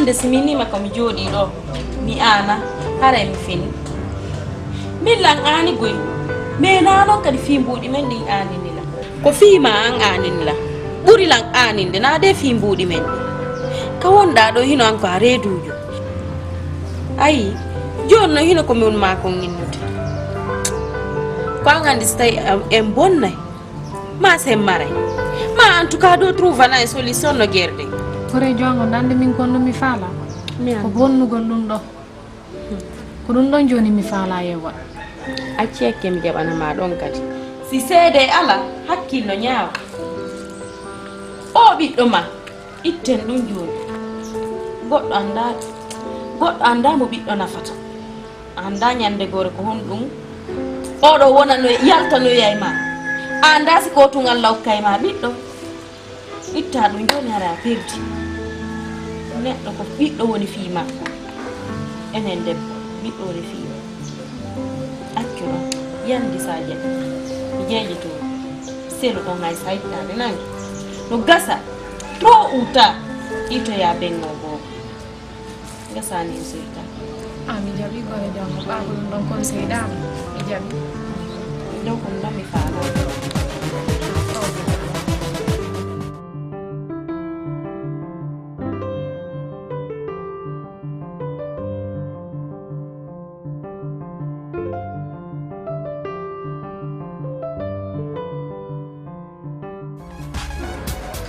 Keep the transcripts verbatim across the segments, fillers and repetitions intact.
Nde si mi niima ko mi jooɗii ɗo, mi aana, haray mi fini. Min lan aani goy, mais naa non kadi fii mbuuɗi men ɗin aanini la. Ko fii maa an aanini la. Ɓuri lan aaninde, naa dee fii mbuuɗi men ɗin. Ka wonɗaa ɗo hino an ko a reeduujo. Ayi, jooni no hino ko mi woni maa kon innude. Ko an anndi si tawi en bonnay. Ma sen maray. Ma en tout cas, ɗo trouvana e solution no gerde. Kore jongo nande min kon no mi faala. Mi an. Ko bonnugol ɗum ɗo. Ko ɗum ɗon jooni mi faala e waɗ. Acci hakke mi jaɓana ma ɗon kadi. Si seede ala, hakkillo ñaawa. O ɓiɗɗo ma, itten ɗum jooni. Goɗɗo anndaa, goɗɗo anndaa mo ɓiɗɗo nafata. A anndaa ñannde goore ko honɗum? Oɗo wonano, yaltanoyay ma. A anndaa si ko tun Alla okkay ma ɓiɗɗo. Itta ɗum jooni, hara a perdi. Neɗɗo ko ɓiɗɗo woni fii makko. Enen debbo, ɓiɗɗo woni fii men. Accu ɗon, yandi sa jaɓi. Mi jeeje to selo ɗon hay sa ittaade nange. No gasa, to uta, itoya bengo goo. Ngasani en seytaane. A mi jaɓi gore jongo ɓaago ɗum ɗon kon seyɗaama. Mi jaɓi. Ɗo kon ɗon mi faala.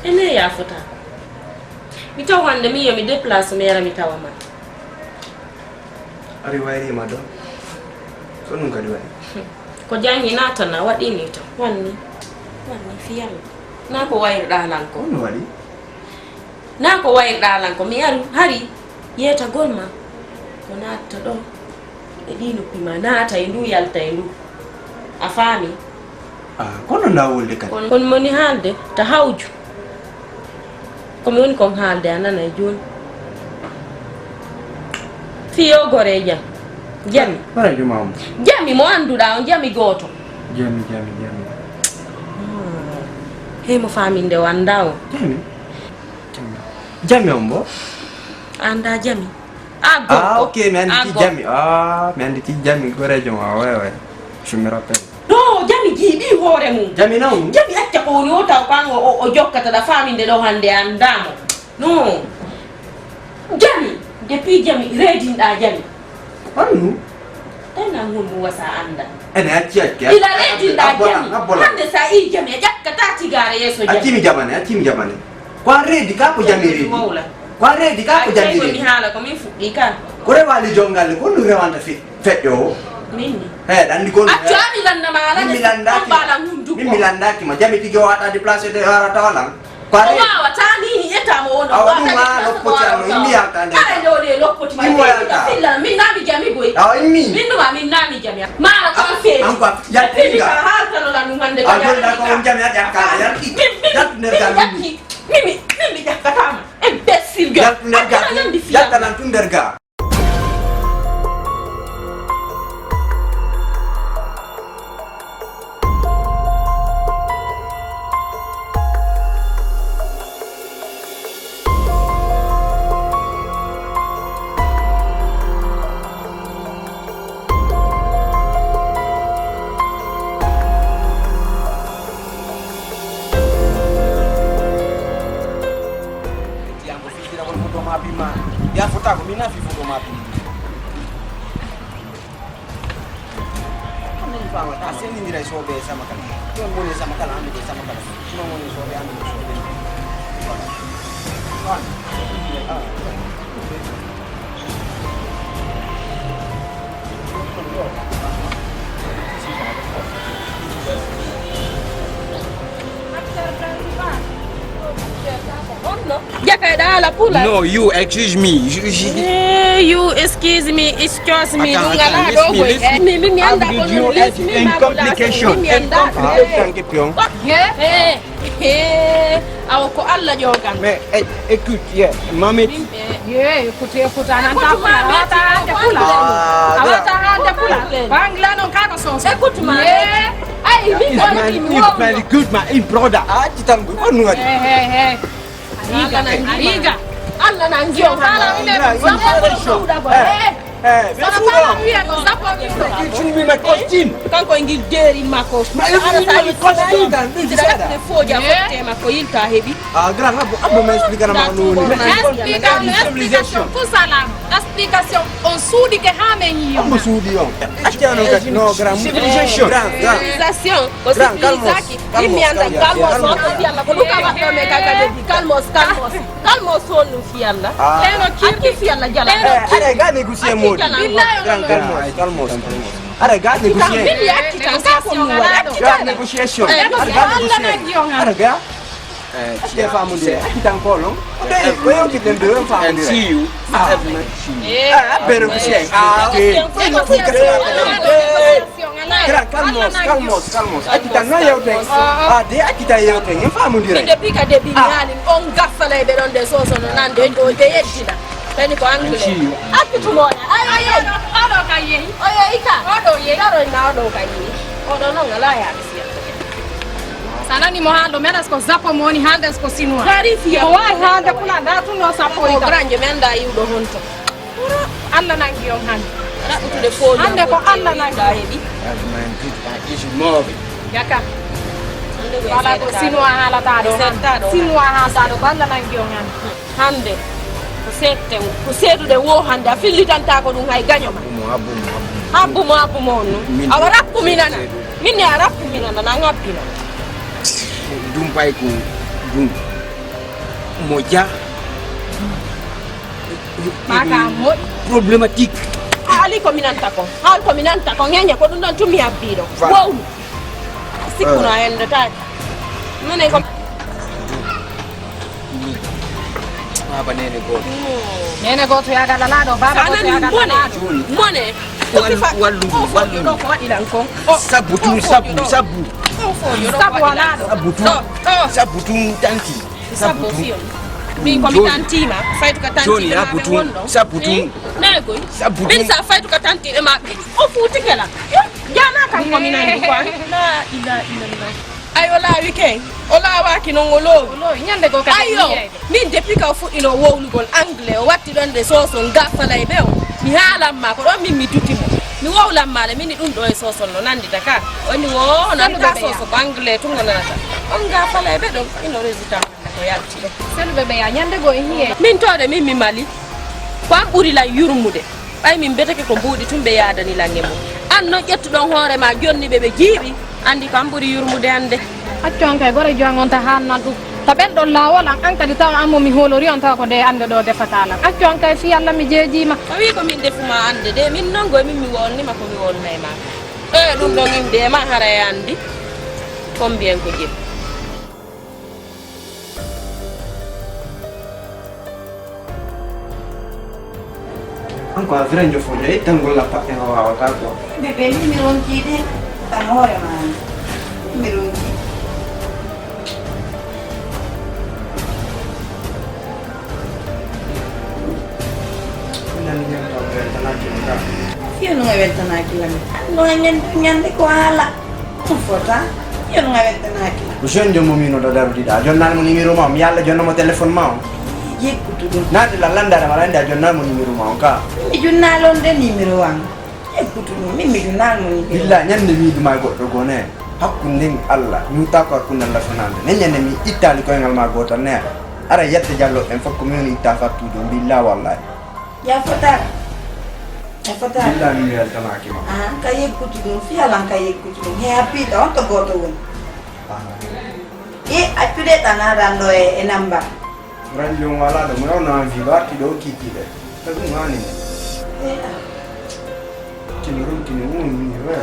Ene yaafuta. Mi taw hannde min yo mi déplace mi yara mi tawa ma. Ari wayri ma ɗo. Ko ɗum kadi waɗi? Ko janngi naatana waɗi ni to. Wanni. Wanni fiyam. Naa ko wayrɗaa lan ko. Ko ɗum waɗi? Naa ko wayrɗaa lan ko. Mi aru hari yeetagol ma. Ko naatta ɗo. E ɗi noppi ma naata e ndu yalta e ndu. A faami? Ah, kono nda wolde kadi. Kon, kon moni haalde ta hawju. Ko mi woni kon haalde a nana e jooni. Fiyo gore jam. Jami. Bara juma on. Jami mo annduɗaa on, jami gooto. Jami, jami, jami. Hmm. Hey mo faaminde o anndaa on. Jami. Jami on bo? A anndaa jami. Ah, ok, mi anndi ki jami. Ah, mi anndi ki jami goreejo ma, ouais, ouais. Je me rappelle. Ɗo jami jiiɓi hoore mum. Jami non? Jami acca ko woni o taw ko an o, o, o jokkata ɗa faaminde ɗo hannde anndaamo. Non. Jami, depuis jami, reedinɗaa jami. Annu? Tan an honɗum wasa annda. Ene acci acci. Ila reedinɗaa jami. Hannde sa ii jami, a ƴakkataa tigaare yeeso jami. Acci mi jaɓane, acci mi jaɓane. Ko an reedi ka ko jami reedi. Ko an reedi ka ko jami reedi. Mi haala ko min fuɗɗi ka. Ko rewani jongalle ko ɗum rewanta fe feƴƴo o. Min ni. He ɗanndi kon. Accu ami lannda ma ala. Min mi lanndaaki ma. Min mi lanndaaki ma jami tigi o waɗa déplacé de ara tawalan. Ko an reedi. Waawata ni ni eta mo wono. Awa ɗum ma loppoti an no immi yalta nder. Kala ɗo ɗe loppoti ma. Immo yalta. Filla min nami jami goy. Awa immi. Min ɗuma min nami jami. Mara ko an feeti. An ko yalta. Fini ka haltano la ɗum hannde ko yalta. A jolda ko on jami a ƴakka a yalti. Yaltu nder gal immi. Mimi, mimi ƴakkataama. Imbécile girl. Yaltu nder gaa tun. Yalta nan tun nder gaa. Yango fijiragol foto ma bima. Ya fota ko mina fi foto ma bima. Min famata sendindira e soɓe sama kala. Ɗon woni sama kala, hande ko sama kala. Ɗon woni soɓe, hande ko soɓe. Jakayɗa ala pula. No, you excuse me. You, you... Eh, you excuse me, excuse me. Attends, ɗum attends, ala ɗo goy. Eh, mi mi mi anda ko no list mi ma complication. Mi mi anda. Complication ke pion. Eh, eh, awo ko Allah jogan. Mais eh, écoute, yeah, Mamit. Ye, écoute, écoute, anan ta pula, awata hande pula. Awata hande pula. Bangla non kano so. Écoute ma. Ay, mi ko ni mo. Very good, my brother. Ah, ti tan ko no wadi. Eh, eh, eh. Ariga, ariga. Allah na ngiyo ha. Sala mi ne ko sala mi ne ko suuda ko. Eh, eh, be suuda. Sala mi ne ko sala mi ne ko. Ki tun mi ma costume. Kanko ngil deri mako. Ma e mi ma costume. Kan mi sala. Ne foja ko tema ko ilta hebi. Ah, grand, abbo, abbo ma explica na ma no. Explication. Civilisation. Tout ça là. Explication. On suudike ha men yiyo. Abbo suudi on. Acca no, no, grand. Civilisation. Grand, grand. Civilisation. Ko grand, calmos, civilisaki. Calmos, calmos, calmos. Calmos, calmos. Calmos, calmos. Calmos, on no fiyalla. Ah. Eno kirki fiyalla jala. Eh, are ga négocier modi. Billahi. Grand, calmos, calmos, calmos. Are ga négocier. Billahi, acci tan, ka ko mi wala. Ga négociation. Eh, are ga négocier. Are ga. Eh, acci tan famude. Acci tan ko non. Ko yewtiden de, on famude. And see you. Ah. Ah, beneficiaire. Ah, ok. Grand, calmos, calmos, calmos. Acci tan no yewten. Ah, de acci tan yewten. En famodira. Inde pika de bi mi haali on gaffalay ɓe ɗon de soso no nande ɗo de yeddina. Tani ko anglais. Acci tumoɗa. Ay, ay, ay. Oɗo ka yehi. O yehi ka. Oɗo yehi. Daro ina oɗo ka yehi. Oɗo non ala yaade siyal. Sa nani mo haalɗo meɗas ko Japon mo woni haaldes ko chinois. Hari fiya. Ko wawi haalde pulaar da tun no sappo e ko granje men da iwɗo honto. Allah nangi on hande. Raɓɓutude fooli. Hande ko Allah nangi. Da heɓi. Yaka. Wala ko chinois haalata ɗo hande. Chinois haalata ɗo ko Allah nangi on hande. Hande ko seetten, ko seeduɗe wo hande a fillitanta ko ɗum hay gaño ma. Habbu mo, habbu mo, habbu mo. Habbu mo, habbu mo on non. Awa rappu mi nana. Min ne a rappu mi nana, na ngabbina. Ɗum pay ko ɗum. Moƴƴa. Maka moƴƴi. Problématique. A ali ko minanta ko. Haal ko minanta ko. Ŋeñe ko ɗum ɗon tumi habbiɗo. Voilà. Wowlu. Sikkuno a endotaake. Mone ko baba nene goto. Nene goto yagal alaɗo, baba goto yagal alaɗo. Mone. Wallu, wallu. Ɗo ko waɗi lan kon. Sabbu tun, sabbu, sabbu. Sabbu alaɗo. Sabbu tun. Sabbu tun tanti. Sabbu tun. Min ko mi tantima. Faytu ka tanti. Joni sabbu tun. Sabbu tun. Nayi koy. Sabbu tun. Min sa faytu ka tanti e maɓɓe. O fuuti kela. Jana kan ko mi nangi quoi. La ilaha illallah. Ay, o laawi kay. O laawaaki non, o loowi. O loowi. Ñande goo kadi. Ayo. Min depuis ka o fuɗɗino wowlugol anglais, o watti ɗon de soosol gafalayɓe o. Mi haalan ma ko ɗon min mi duti mo. Mi wowlan ma le, min ɗum ɗo e soosol no nanndita ka. O inni wo, o nanndita soosol ko anglais tun o nanata. On gafalayɓe ɗon, ino résultat ko yalti ɗo. Selluɓe ɓe ya ñande goo e hiye. Min to de min mi mali. Ko an ɓuri lan yurmude. Ɓay min mbetake ko mbuuɗi tun ɓe yaadani lan e mum. An non ƴettuɗon hoore ma jonni ɓe ɓe jiiɓi, anndi ko an ɓuri yurmude an de. Accu an kay, gore jowan on ta haannan ɗum. Ta ɓen ɗon laawol an, an kadi tawa an mo mi hoolori on tawa ko nde annde ɗo defata lan. Accu an kay, fii Alla mi jeejiima. O wii ko min defuma annde de, min non goy min mi wonnima ko mi wonnay ma. E ɗum ɗon innde ma hara e anndi. Combien ko jeeɗi? An ko a vrai njofo de, ittangol lappaɓɓe ko wawata ko. Bébé, min mi ronki de, tan hoore ma ni. Min mi ronki. Nani ñam taw weltanaki mo ka. Fiyo no nga weltanaki lan. No nga ñande ko hala. Ɗum fota. Yo no nga weltanaaki. Ko jeune joom mo miino da darude ɗa. Jonnal mo numéro ma, mi yalla jonno mo téléphone ma o. Jikkutu ɗum. Naati la landare ma lande a jonnal mo numéro ma o ka. Mi junnal on de numéro am. Jikkutu ɗum, min mi junnal mo numéro. Billa ñande wiidi ma e goɗɗo goo ne. Hakkunde Allah, mi wutta ko hakkunde Allah sonande. Ne ñande mi ittali koyngal ma gootal ne. Ara yette jallo en fof ko min itta fattude o billa wallahi. Ya fota. Ya fota. Billa mi weltanaaki ma. Ah, ka yeggutu ɗum, fiyalan ka yeggutu ɗum. He happiɗo on to gooto woni. E accude tan aɗan ɗo e, e namba. Ran jom wala ɗo mo yawna an fi barti ɗo kiki de. Ka ɗum hani. E a. Tino rum tino wun ni wa.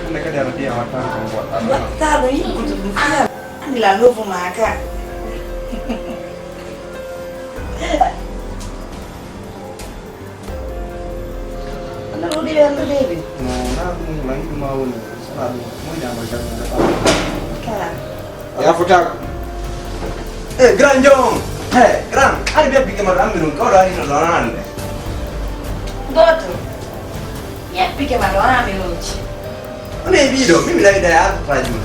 Hannde kadi aɗa fiya watta ko goɗɗa. Watta ɗo yeggutu ɗum fiyal. Ani la lofu ma ka. Ana ɗo ɗiɗi hannde deebi. No na ɗum la yiɗuma woni sala ɗum moƴƴa ma jaggude ɓaɗa. Ka. Ya futaako. E grand jom. He grand, ari be bige ma ɗo ammi ɗum kawɗo ari no ɗo hannde. Gooto. Yeppike ma ɗo haa mi ronci. O neeɓiiɗo, min mi nawi ɗa e alpha jum.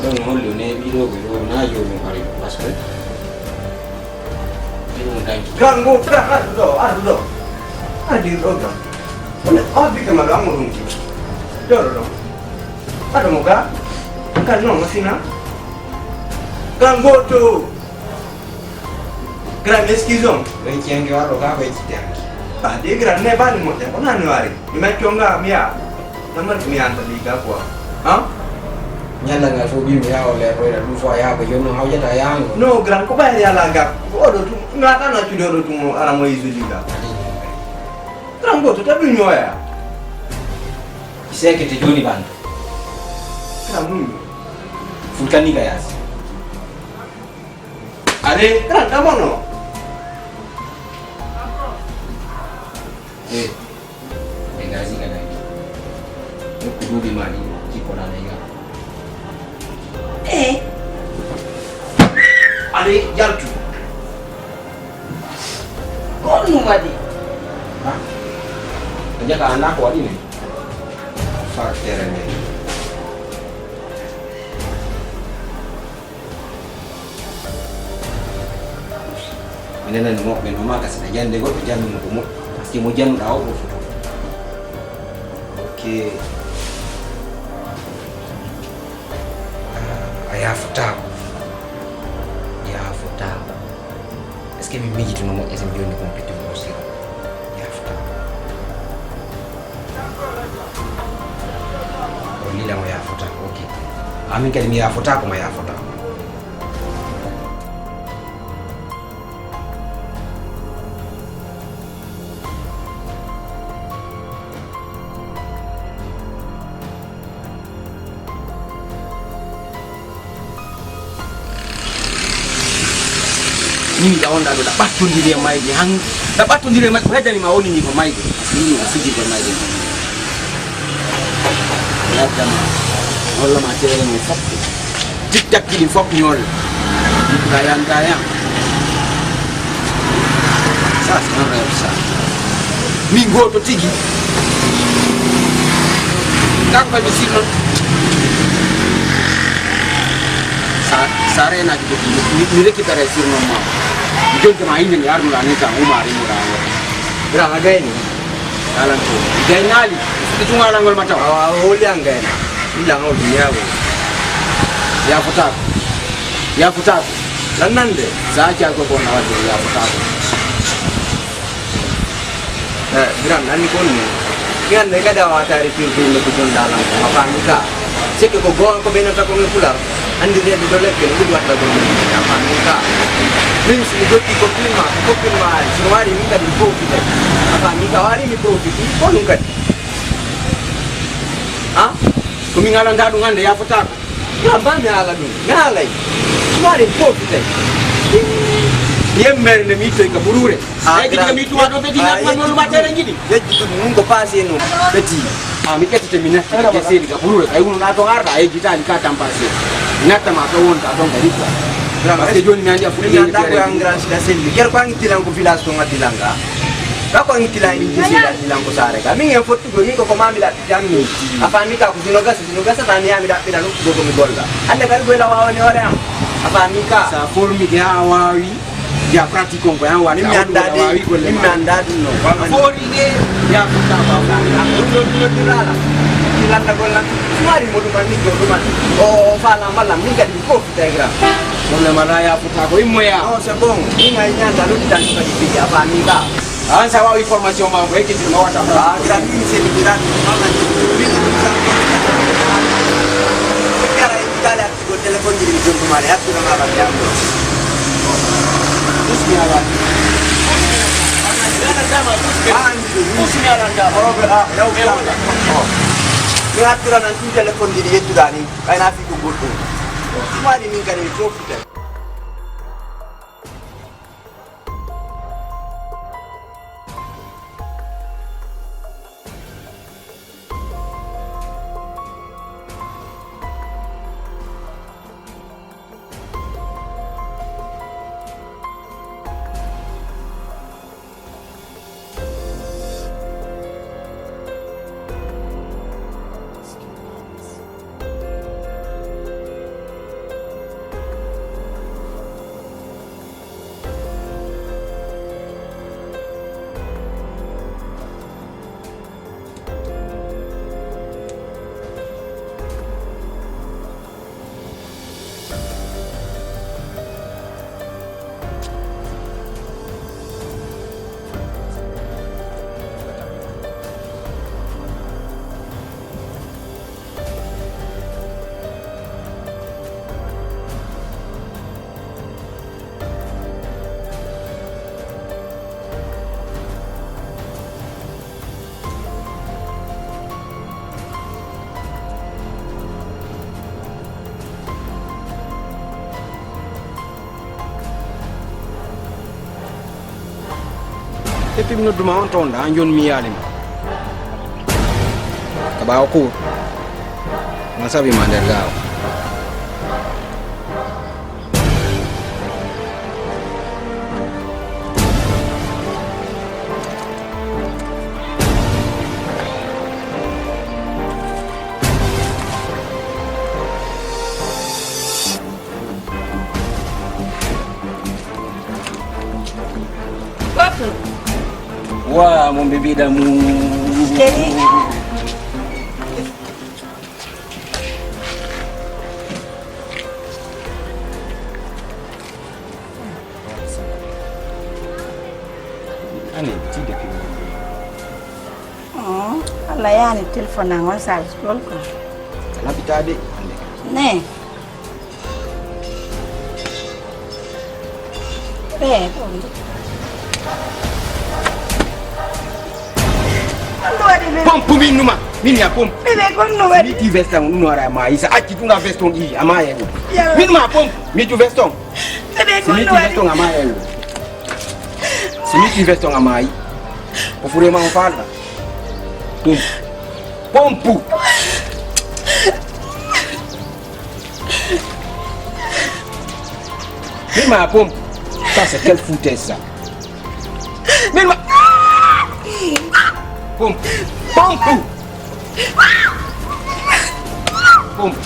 Ɗon holli o neeɓiiɗo ko ɗo na joomi hari parce que Grand, grand, ardu ɗo, ardu ɗo. Ardu ɗo, grand. Wala, o habbi kama ɗo, amo ɗum. Ɗo, ɗo, ɗo. Aɗa mo ga? Kan non, masina. Grand, go to. Grand, excuse on. Ɓen cengi waɗo ga, ɓe ci tengi. Ah, de grand, ne bani mo, ko nani wari. Mi macco nga, mi ya. Namar mi anta liga quoi. Ha? Ñalla ngal fof ɓiyum yaha o leer ɗoyɗa ɗum fof a yaha ko joni noon hawjata yahango. No grand, ko ɓayri ala gak. Ko oɗo tum, mi wata no accude oɗo tum o ara mo isu liga. Grand goto ta ɗum ñoya. Sekete joni bande. Grand ɗum. Fulkani ga yasi. Are, grand ɗamono. Eh. Ɓe ngaasi ka nayi. Nokku duuɓi ma ɗi jippoɗaa nayi ga. Eh. Aɗa jaltu. Ko honɗum waɗi? Ha? A jaka anndaa ko waɗi ne? Far tere nde. Mi nanani moɓɓe no maka saɗa jannde goɗɗo jannduno ko moƴƴi. Parce que mo jannduɗaa o ɗo foto. Ok. A yaafotaako. Yaafotaako. Est-ce que mi miijituno moƴƴa so mi jonni kon pettude o sira? Yaafotaako. O lila mo yaafotaako. Ok. Amin kadi mi yaafotaako mo yaafotaako. Min da wonda ɗo da ɓattondiri e mayde han da ɓattondiri e mayde ko heddani ma woni ni ko mayde. Min o fijirde mayde. Yaddama walla ma tere no foppu. Tiktak ɗin fof ñool. Gayan gayan. Ça c'est un rêve ça. Min goto tigi. Kanko kadi sirno. Sa sa renaki ko mi mi récupéré sirno ma. Mi jonta ma hinde mi arnura ni kan umari mura. Bra gayni. Alan ko gaynaali. Ɗi tuma alangol ma taw. Awa o holi an gayna. Illa an o duniya o. Yaafotaako. Yaafotaako. Lan nande? Sa acci alko ko na wadde yaafotaako. Eh, Biran anni kon ni. Mi ande kada wa tari tirdu ne ko jonda lan ko ma fami ka. Seke ko gon ko beno ta ko ngi pular. Andi redu do lekke ngi watta ko ni ma fami ka. Min si mi jokki ko pilma ko pilma ay so wari mi kadi ko fite. Ma fami ka wari mi ko fite ko nun kadi. Ha? Ko min alanda ɗum hannde yaafotaako. Ya mbaɗ mi haala ɗum mi haalay. Ɗum ari fof tey. Yemmere nde mi ittoy ka buruure. Eyi kadi mi ittuwa ɗo ɓe dina ɗum noon lumatere jiɗi. Yejji ɗum nun ko paasi noon. Ɓeti. A mi ƴettete mi natti ka seedi ka buruure kay wonuna toon arɗa a yejjitaali ka tampasi. Mi nattama to wonta toon ka rikka. Parce que jooni mi anndi a fuɗi yejjitaare. Ko an grand sida selli ker ko an tilan ko village to ngaddi langa. Ka ko an tilan in jesi ngaddi lanko saare ka min en fotti go min ko ko mami ɗaɓɓi jammi. A faami ka ko sino gasa sino gasa ta mi yami ɗaɓɓiɗa nokku go ko mi golla. Hannde kadi goyla wawani hoore am. A faami ka. Sa formike ha a wawi ya pratique on ko yan wani mi anda de mi anda dum no wala fori de ya futa ba dum do dum dum la la landa gol lan mari mo dum ni do dum o fala mala min kadi ko futa gra. Dum le mala ya futa ko immo ya. Non c'est bon. Ni ngai nyanda lo tan kadi bi ya ba mi ba. An sa wawi formation ma ko ekiti no wata. Ah gra ni se ni gra. Mala ni. Kara itala. Ko téléphone ji ɗin jontumaali hattude ma ɓam yamɗo. Usni ala. Ala dama usni. Ala dama. Usni ala dama. Orobe a yaw kala. Mi hattura nan tun téléphone ji ɗi yettuɗa ni. Ɓayna fi ko goɗɗum. Ɗumaɗi min kadi mi fof. Depuis mi nodduma on ton ɗa, an joni mi yaalima. Ka ɓaawo cours. Ma sabi ma nder gaawa. Goɗɗo. Wa mo ɓe mbiɗa mu. Kedi. Ani, ti depuis. Oh, Allah yani téléphone an on charge gol ko. Labita de, ande. Ne. Eh, ɗum. Ɗum waɗi ɓe. Pompe min numa, min ya pompe. Ɓe ɓe kon no waɗi. Mi ti veste on, ɗum no ara ma, isa acci tunga veste on ɗi, ama ye ɗum. Min ma pompe, mi tu veste on. Ɓe ɓe kon no waɗi. Si mi tu veste on, ama ye ɗum. Si mi tu veste on, ama ye. Ko fure ma on falda. Pompe. Pompe. Min ma pompe. Ça, c'est quelle foutaise, ça? Min ma pompe. Pompe. Pompe.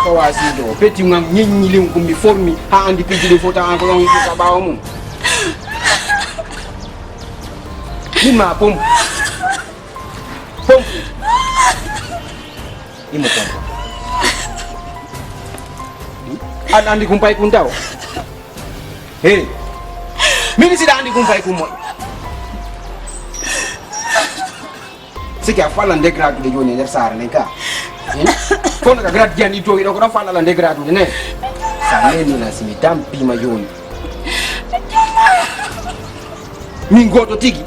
Ko wasi ɗo. Peti ngam ñiññi liw ko mi formi. Ha andi piji ɗi fota an ko ɗon ka ɓawo mum. Min ma pompe. Pompe. Imo pompe. An andi kumpay kun taw. Hey. Min siɗa andi kumpay kun moƴƴa. Sike a falla nde gradude joni e nder saare nden ka. Hmm? Kono ka grade jani to iɗo ko ɗon falla nde gradude ne. Sa neni na simi tampima joni. Min goto tigi.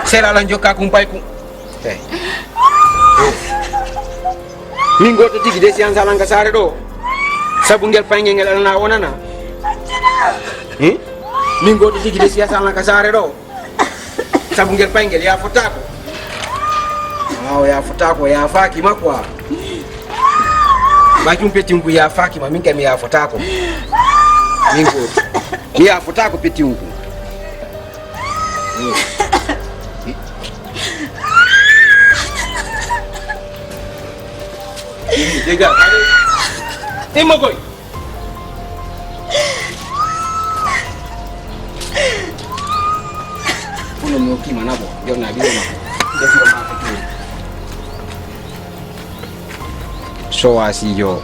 Sera lan jokka kumpay kun. Hey. Min goto tigi de siyan salan ka saare ɗo. Sabu ngel payngel ngel alana wonana. Hmm? Min goto tigi de siyan salan ka saare ɗo. Sabu ngel payngel yaafotaako. Awo yaafotaako, yaafaaki ma quoi. Majum petingu yaafaaki ma, min kay mi yaafotaako. Min goto. Mi yaafotaako petingu. Dégage. Immo koy. Kuno mi hokkima nabo, jonna biro ma. Defiro ma ko to. So wasi yo.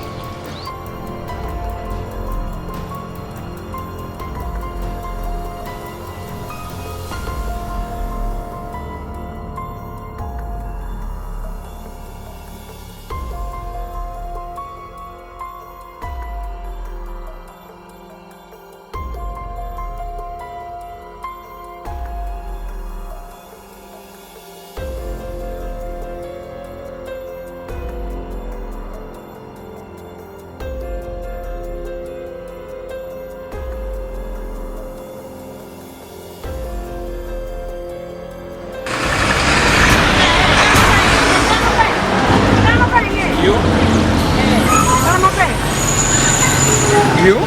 You? You?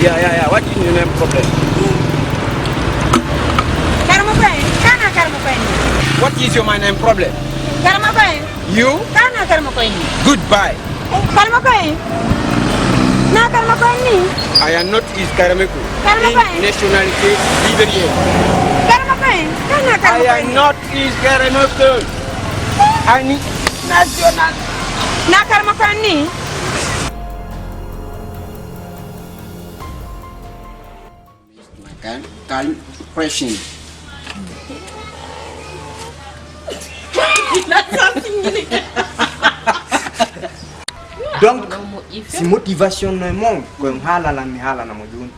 Yeah, yeah, yeah. What is your name problem? What is your my name problem? You? Kana karma koy ni. Goodbye. Karma koy. Na karma koy ni. I am not is Karameku. Karma koy. Nationality Liberian. Karma koy. Kana karma koy. I am not is Karameku. Ani national. Na karma koy ni. Kan kan question. Donc si motivation no e mon ko en haalala mi haalana mo joni.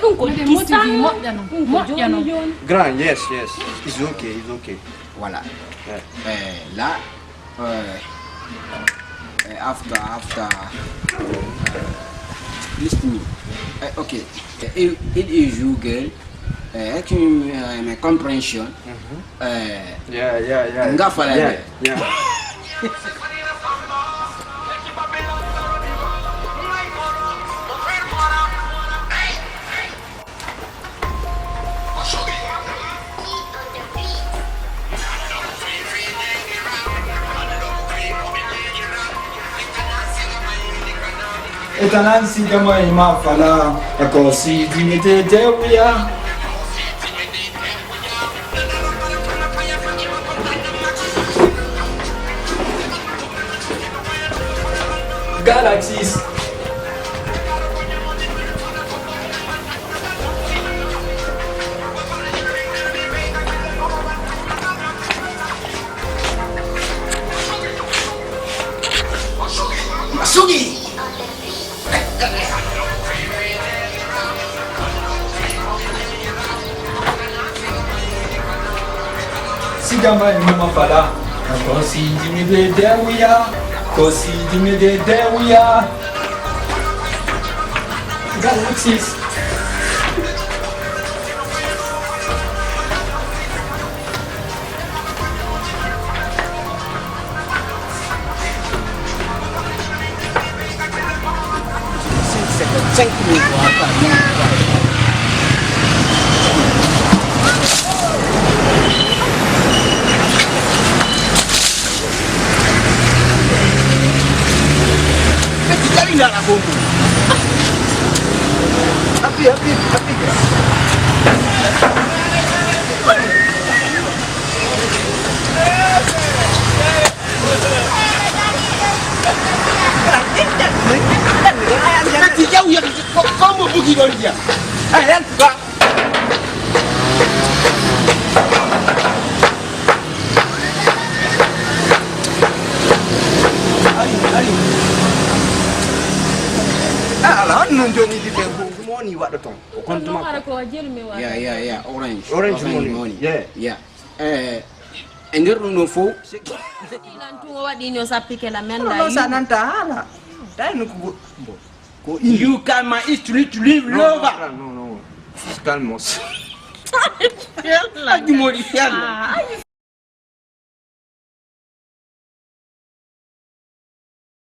Ɗum ko motivi moƴƴano moƴƴano. Grand, yes, yes, it's okay, it's okay. Voilà. Eh, là, euh, Eh, after, after, eh, listen me. Eh, okay. Eh, it, it is you, girl. Eh, actually, eh, my comprehension. Eh, Yeah, yeah, yeah. Nga fala Yeah, ne. Yeah. Etanan si gama ima fala, akosi dimete dewia. Galaxies. Masugi. Sigamba e mama fala. Kosi jimi de dewuya. Kosi jimi de dewuya. Galaxies. Cinquante-cinq mille francs par an. Ɓe titali ngala bongo. Happy, happy, happy. Ɓe titali ngala bongo. Ko, ko mo bugi ɗon ndiyam. Ayan, ba. Ari, ari. Ah, ala, on non joni di be ko mo ni waɗa ton. O kontu makko. Hara ko jel mi waɗa. Ya, ya, ya, orange. Orange money. Yeah. Ya. Eh, e nder ɗum ɗon fof. Lan tun o waɗi ni o sappi kela men. Non, la non, sa yu. Nanta hala. Dai no ko go-, bon. Ko indi. You can my history to live lover. Non, non, non. Calmos. Yalla. Aji mori yalla. Ah, aji.